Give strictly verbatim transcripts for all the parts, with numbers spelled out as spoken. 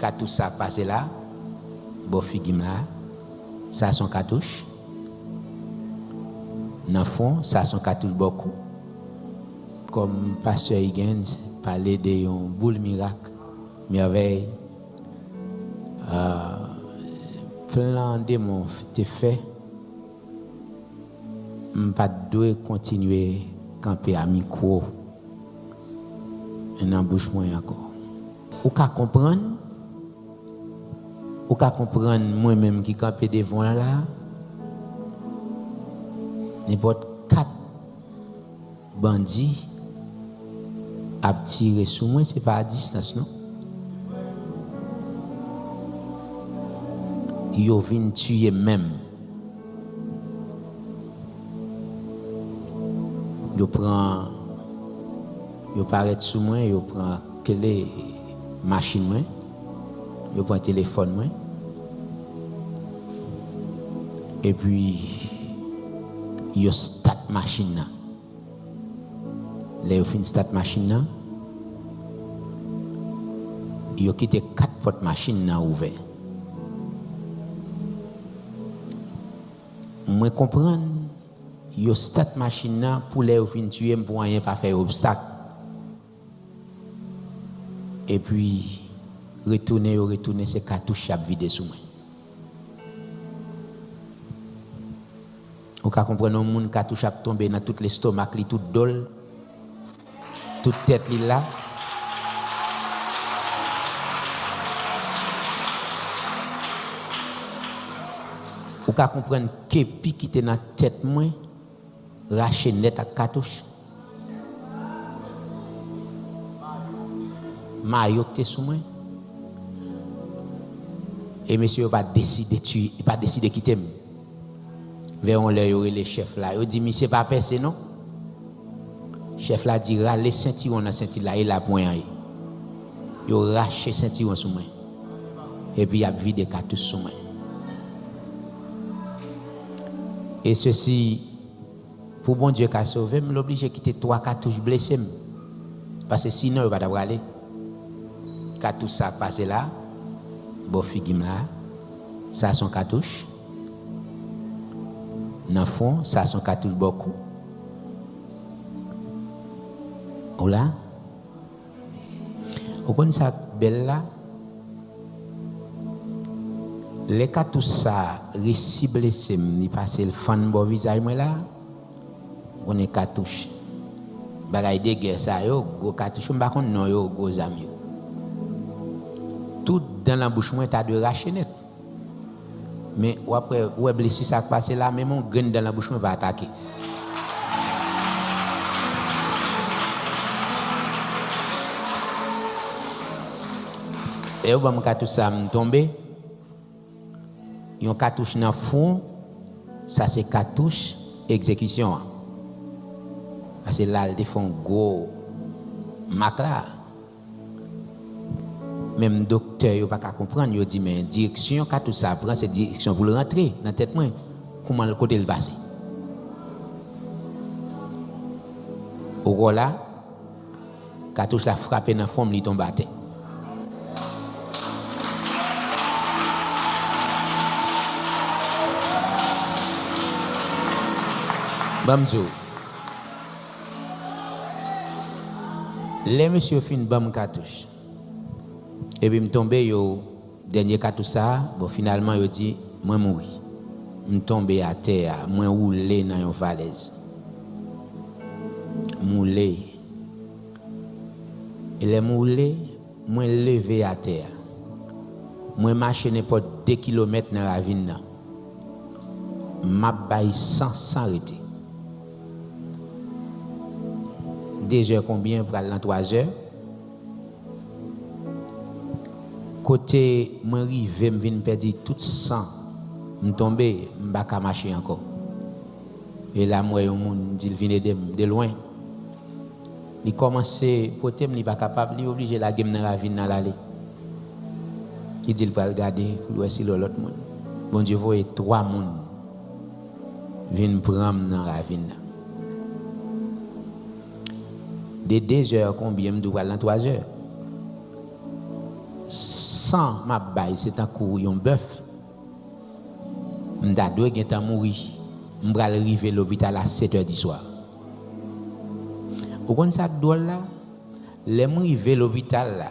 Katouch sa k pase la, bò figi m la, sa se yon katouch. Nan fwon, sa se yon katouch bò kou. Kòm pastè Higgins pale de yon boul mirak, mèvèy, ah, plan demon te fè, m pa t dwe kontinye kanpe a mikwo nan bouch mwen ankò. Ou ka konprann, ou ka konprann mwen menm ki kanpe devan w la, nenpòt kat bandi ap tire sou mwen, se pa a distans non. Yo vin tiye m menm. Yo pran, yo parèt sou mwen, yo pran kle machin mwen, yo pran telefòn mwen, epi yo stat machin nan. Lè yo fin stat machin nan, yo kite kat pòt machin nan ouvè. Mwen konprann, yo stat machin nan pou lè yo fin tiye m, pou anyen pa fè yo obstak. Epi, retounen yo retounen, se katouch y ap vide sou mwen. Ou ka konprann yon moun katouch ap tonbe nan tout lestomak li, tout do l, tout tèt li la. Ou ka konprann kepi ki te nan tèt mwen rache nèt ak katouch. Mayo k te sou mwen. E mesye yo pa deside ti-, pa deside kite m. Vè yon lè yo rele chèf la, yo di misye pa pèse non. Chèf la di rale sentiwon nan senti l la, e la pwen an ye. Yo rache sentiwon sou mwen. Epi y ap vide katouch sou mwen. E sesi, pou Bondye ka sove m, l oblije kite twa katouch blese m. Paske sinon yo pa t ap rale. Katouch sa k pase la, bò figi m la, sa se yon katouch. Nan fwon, sa se yon katouch bò kou. Ou la? Ou konn sa k bèl la? Lè katouch sa resi blese m, li pase l fann bò vizaj mwen la, ou konnen katouch, bagay de gè sa yo, gwo katouch yo, m pa konn non yo, gwo zam yo. Tout dan nan bouch mwen ta dwe rache nèt. Men w ap wè, ou wè blesi sa k pase la, menm yon grenn dan nan bouch mwen pa atake. Lè yo ban m katouch sa, m tonbe. Yon katouch nan fwon, sa se katouch egzekisyon an. Paske la, l te fè yon gwo mak la. Menm doktè yo pa ka konprann, yo di, men direksyon katouch sa pran, se direksyon pou l rantre nan tèt mwen. Kouman l, kote l pase? Ou wè la, katouch la frape nan fwon m, li tonbe atè. Ban m di w, lè mesye yo fin ban m katouch, epi m tonbe, yo, dènye katouch sa a, bon, finalman, yo di, mwen mouri. M tonbe atè a, mwen woule nan yon falèz. M woule. E lè m woule, mwen leve atè a. Mwen mache nenpòt de kilomèt nan ravin nan. M ap bay san san rete. De zè konbyen pral nan twa zè? Kote mwen rive, m vin pèdi tout san. M tonbe, m pa ka mache ankò. E la, m wè yon moun, m di l vin ede m de lwen. Li kòmanse pote m, li pa kapab, li oblije lage m nan ravin nan, l ale. Li di l pral gade pou l wè si l wè lòt moun. Bondye voye twa moun vin pran m nan ravin nan. De de zè konbyen, m di w pral nan twa zè. tan m ap bay, se tankou yon bèf, m ta dwe gentan mouri. M pral rive lopital a sèt è di swa. Ou konn sa k dwòl la? Lè m rive lopital la,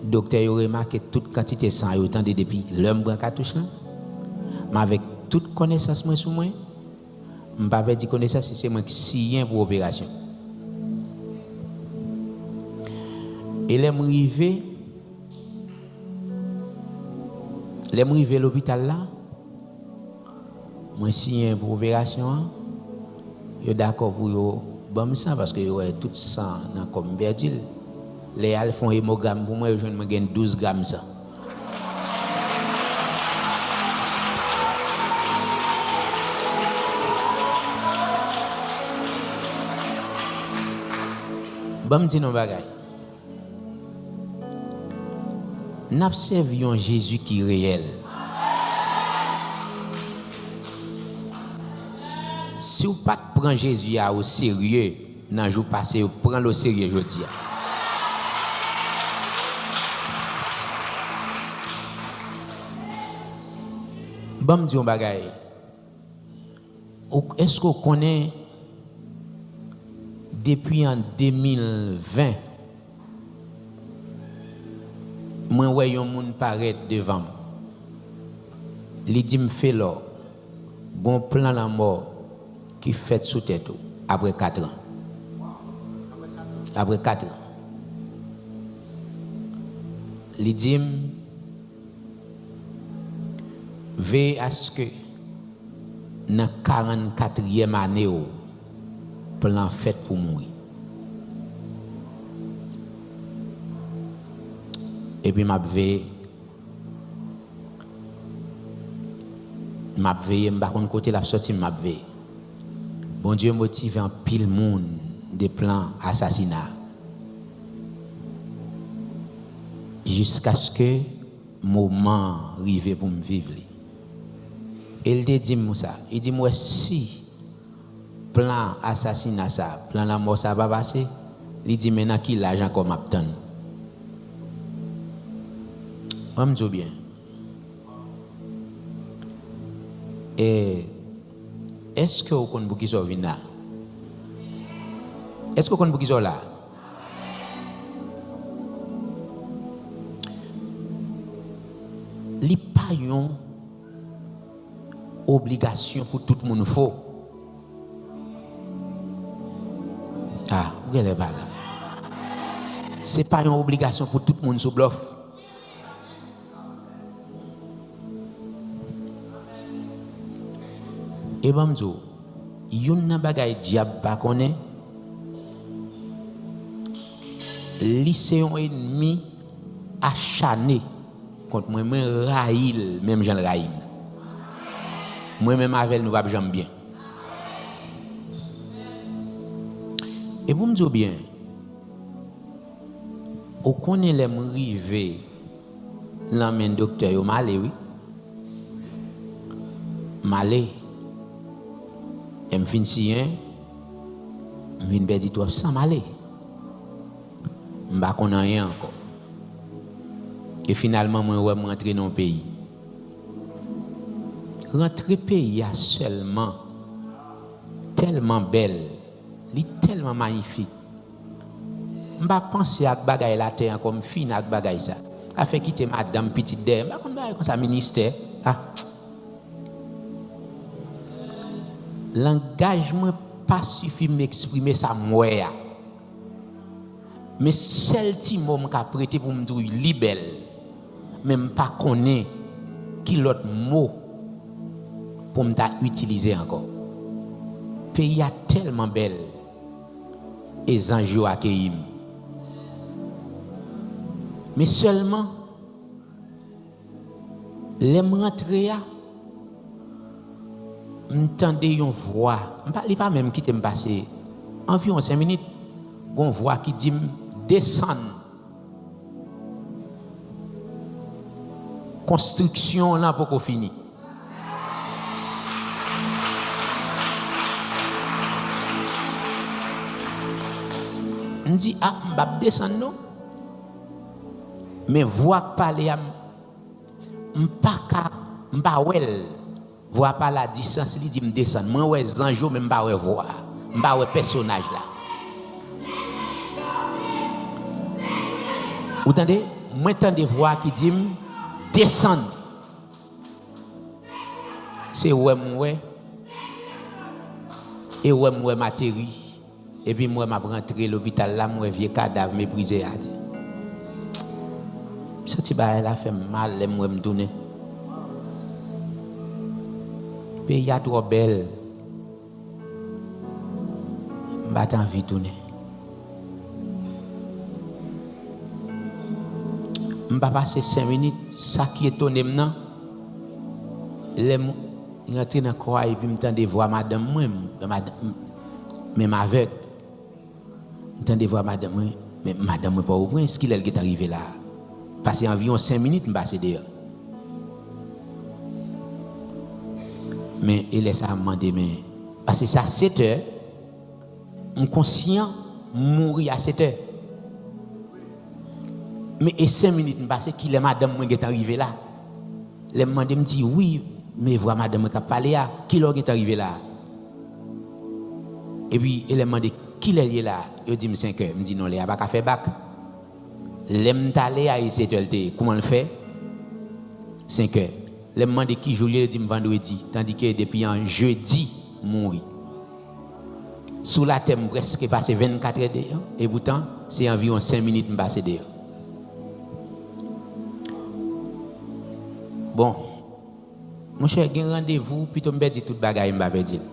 doktè yo remake tout kantite san yo tande depi lè m pran katouch lan. Men avèk tout konesans mwen sou mwen, m pa pèdi konesans, se mwen k siyen pou operasyon. E lè m rive, lè m rive lopital la, mwen siyen pou operasyon an. Yo dakò pou yo ban m san, paske yo wè tout san nan kò m pèdi l. Lè y al fè yon emogram pou mwen, yo jwenn mwen gen douz gram san. Ban m di nou yon bagay. N ap sèvi yon Jezi ki reyèl. Si w pa t pran Jezi a oserye nan jou pase yo, pran l oserye jodi a. Ban m di yon bagay. Ou, èske w konnen, depi an de mil ven, mwen wè yon moun parèt devan m. Li di m, Felò, gon plan lanmò ki fèt sou tèt ou apre kat an. Apre kat an. Li di m, Veye aske nan karannkatriyèm ane w, plan fèt pou mouri. Epi m ap veye. M ap veye, m pa konn kote l ap sòti, m ap veye. Bondye motive anpil moun de plan asasina. Jiskaske moman an rive pou m viv li. E l te di m sa, li di m, wè, si plan asasina sa, plan lanmò sa pa pase, li di, men nan ki laj ankò m ap tann? An m di w byen. E, èske w konn poukisa w vin la? Èske w konn poukisa w la? Li pa yon obligasyon pou tout moun fo. Ah, ou genlè pa la. Se pa yon obligasyon pou tout moun sou blòf. E ban m di w, youn nan bagay dyab pa konnen, li se yon ènmi achane kont mwen. Mwen rayi l menm jan l rayi m. Mwen menm avè l, nou p ap janm byen. E pou m di w byen, ou konnen lè m rive nan men doktè yo, m ale wi. M ale. Lè m fin siyen, m vin pèdi twòp san, m ale. M pa konn anyen ankò. E finalman, mwen wè m rantre nan yon peyi. Rantre peyi a sèlman tèlman bèl, li tèlman mayifik. M pa panse ak bagay latè ankò, m fini ak bagay sa. Afè kite madanm, pitit dèyè, m pa konn bagay konsa, ministè. Ah. Langaj mwen pa sifi m eksprime sa m wè a. Men sèl ti mo m ka prete pou m di w li bèl, men m pa konnen ki lòt mo pou m ta itilize ankò. Peyi a tèlman bèl, e zanj yo akeyi m. Men sèlman, lè m rantre a, m tande yon vwa. M pa, li pa menm kite m pase anviwon senk minit. Gon vwa ki di m, desann. Konstriksyon w lan poko fini. M di, a, m p ap desann non. Men vwa k pale a, m, m pa ka, m pa wè l. Vwa pale a distans, li di m desann. Mwen wè zanj yo, men m pa wè vwa a. M pa wè pèsonaj la. Ou tande? Mwen tande vwa ki di m desann. Se wè m wè. E wè m wè m ateri. Epi m wè m ap rantre lopital la, m wè vye kadav meprize a. M santi bagay la fè m mal lè m wè m tounen. Peyi a twò bèl. M pa t anvi tounen. M pa pase senk minit, sa ki etone m nan, lè m rantre nan kò a epi m tande vwa madanm mwen, m, madanm, m, menm avèg. M tande vwa madanm mwen, men madanm mwen Pòtoprens, kilè l gentan rive la a? Pase anviwon senk minit m pase deyò. Men, e lè sa a m mande, men, pase sa sèt è, m konsyan m mouri a sèt è. Men e senk minit m pase, kilè madanm mwen gentan rive la? Lè m mande, m di, wi, men vwa madanm mwen k ap pale a, kilè w gentan rive la? Epi, e lè m mande, kilè l ye la? Yo di m senk è. M di, non, lè a pa ka fè bak. Lè m t ale a, e sèt è l te ye. Kouman l fè? Senk è. Lè m mande ki jou l ye, yo di m vandredi. Tandike depi an jedi, m mouri. Sou latè, m prèske pase vennkat è deyò, epoutan, se anviwon senk minit m pase deyò. Bon, monchè, gen randevou, pito m pèdi tout bagay, m pa pèdi l.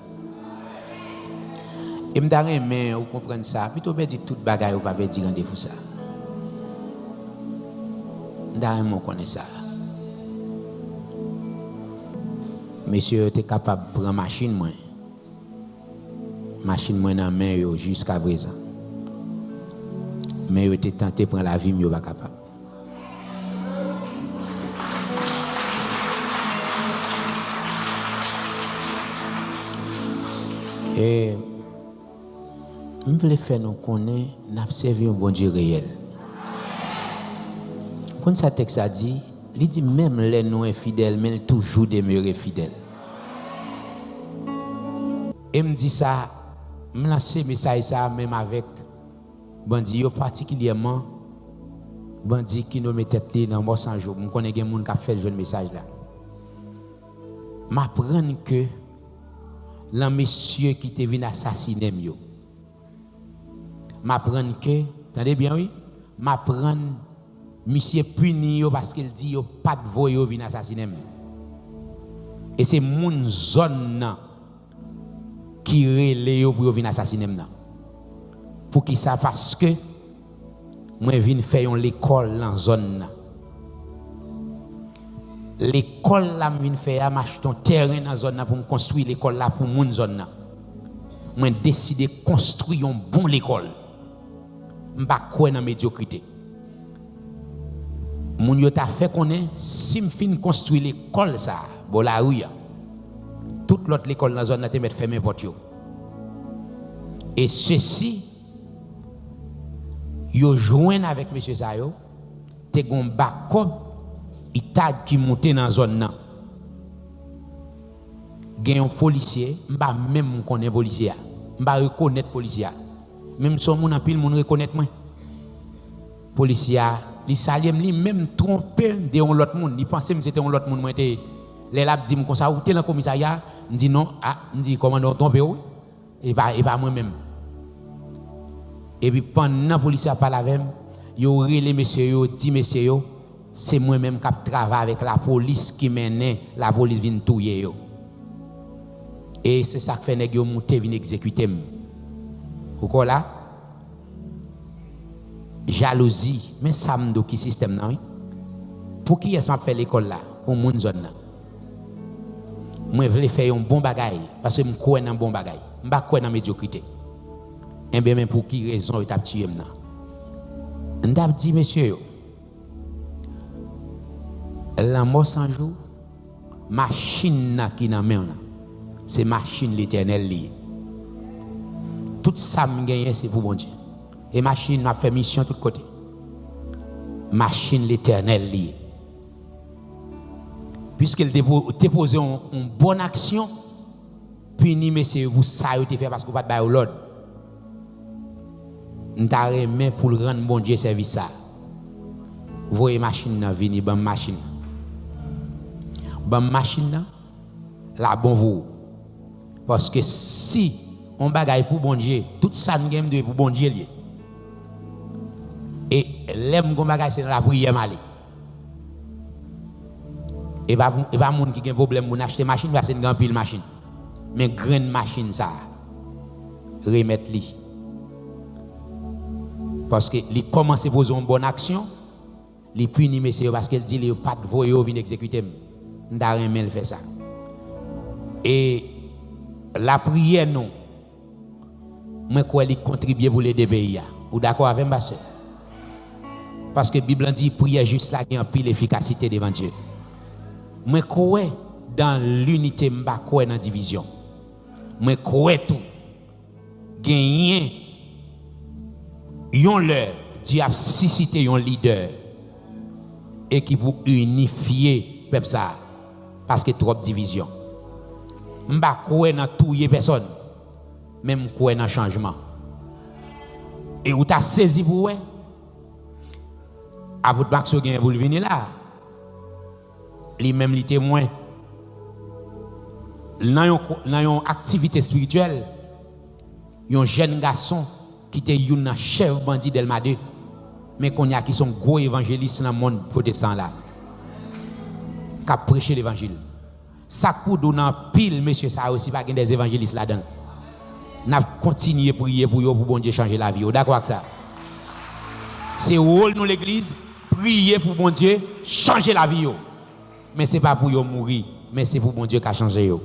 E m ta renmen ou konprann sa, pito w pèdi tout bagay, ou pa pèdi randevou sa. M ta renmen w konnen sa. Mesye yo te kapab pran machin mwen. Machin mwen nan men yo jiskaprezan. Men yo te tante pran lavi m, yo pa kapab. E m vle fè nou konnen n ap sèvi yon Bondye reyèl. Konn sa tèks la di? Li di, menm lè nou enfidèl, men l toujou demere fidèl. E m di sa, m lanse mesaj sa a menm avèk bandi yo, patikilyèman bandi ki nome tèt li Lanmò San Jou. M konnen gen moun k ap fè l jwenn mesaj la. M aprann ke lan mesye ki te vin asasinen m yo, m aprann ke, tande byen wi, m aprann misye pini yo paske l di yo pa t voye yo vin asasinen m. E se moun zòn nan ki rele yo pou yo vin asasinen m nan. Poukisa? Paske mwen vin fè yon lekòl nan zòn nan. Lekòl la m vin fè a, m achte yon tèren nan zòn nan pou m konstwi lekòl la pou moun zòn nan. Mwen deside konstwi yon bon lekòl. M pa kwè nan medyokrite. Moun yo ta fè konnen, si m fin konstwi lekòl sa a, bò lari a, tout lòt lekòl nan zòn nan te mèt fèmen pòt yo. E sesi, yo jwenn avèk mesye sa yo, te gon bakòp itag ki moute nan zòn nan. Gen yon polisye, m pa menm konnen polisye a. M pa rekonèt polisye a. Men m se yon moun anpil moun rekonèt mwen. Polisye a, li salye m, li menm twonpe m de yon lòt moun. Li panse m se te yon lòt moun mwen te ye. Lè l ap di m konsa, "Ou te nan komisarya?" M di, "Non." "A," m di, "Kòmandan, w twonpe w wi. E pa, e pa mwen menm." Epi pandan polisye a ap pale avè m, yo rele mesye yo, yo di mesye yo, se mwen menm k ap travay avèk lapolis ki mennen lapolis vin touye yo. E se sa k fè nèg yo moute vin egzekite m. Ou kwè w la? Jalouzi. Men sa m di w ki sistèm nan, wi. Pou kiyès m ap fè lekòl la? Pou moun zòn nan. Mwen vle fè yon bon bagay, paske m kwè nan bon bagay. M pa kwè nan medyokrite. Enben, men pou ki rezon yo t ap tiye m nan. M t ap di mesye yo, Lanmò San Jou, machin nan ki nan men w nan, se machin Letènèl li ye. Tout sa m genyen, se pou Bondye. E machin, m ap fè misyon tout kote. Machin Letènèl li ye. Piske l te po-, te poze yon, yon bòn aksyon, pini mesye yo pou sa yo te fè paske w pa t ba yo lòd. M ta renmen pou l rann Bondye sèvis sa. Voye machin nan vini, ban m machin nan. Ban m machin nan, la bon pou ou. Paske si yon bagay pou Bondye, tout sa m gen m dwe pou Bondye l ye. E lè m gon bagay, se nan lapriyè m ale. E pa, e pa moun ki gen pwoblèm moun achte machin, paske n gen anpil machin. Men grenn machin sa a, remèt li. Paske li kòmanse poze yon bòn aksyon, li pini mesye yo paske l di li yo pa t voye yo vin egzekite m. M ta renmen l fè sa. E lapriyè nou, mwen kwè li kontribye pou l ede peyi a. Ou dakò avè m, pastè? Paske Bib lan di, priyè jis la gen anpil efikasite devan Dye. Mwen kwè dan linite, m pa kwè nan divizyon. Mwen kwè tou, genyen yon lè, Dye ap sisite yon lidè e ki pou inifye pèp sa a, paske twòp divizyon. M pa kwè nan touye pèsòn, men m kwè nan chanjman. E ou ta sezi pou wè, apot Maxo genyen pou l vini la. Li menm li temwen. Nan yon, nan yon aktivite espirityèl, yon jèn gason ki te youn nan chèf bandi Dèlma de, men kounye a ki se yon gwo evanjelis nan mond pwotestan la, k ap preche levanjil. Sa k pou di w nan anpil mesye sa yo, si pa gen dè evanjelis ladan l, n ap kontinye priye pou yo, pou Bondye chanje lavi yo. Dakò ak sa? Se wòl nou legliz, priye pou Bondye chanje lavi yo. Men se pa pou yo mouri, men se pou Bondye ka chanje yo.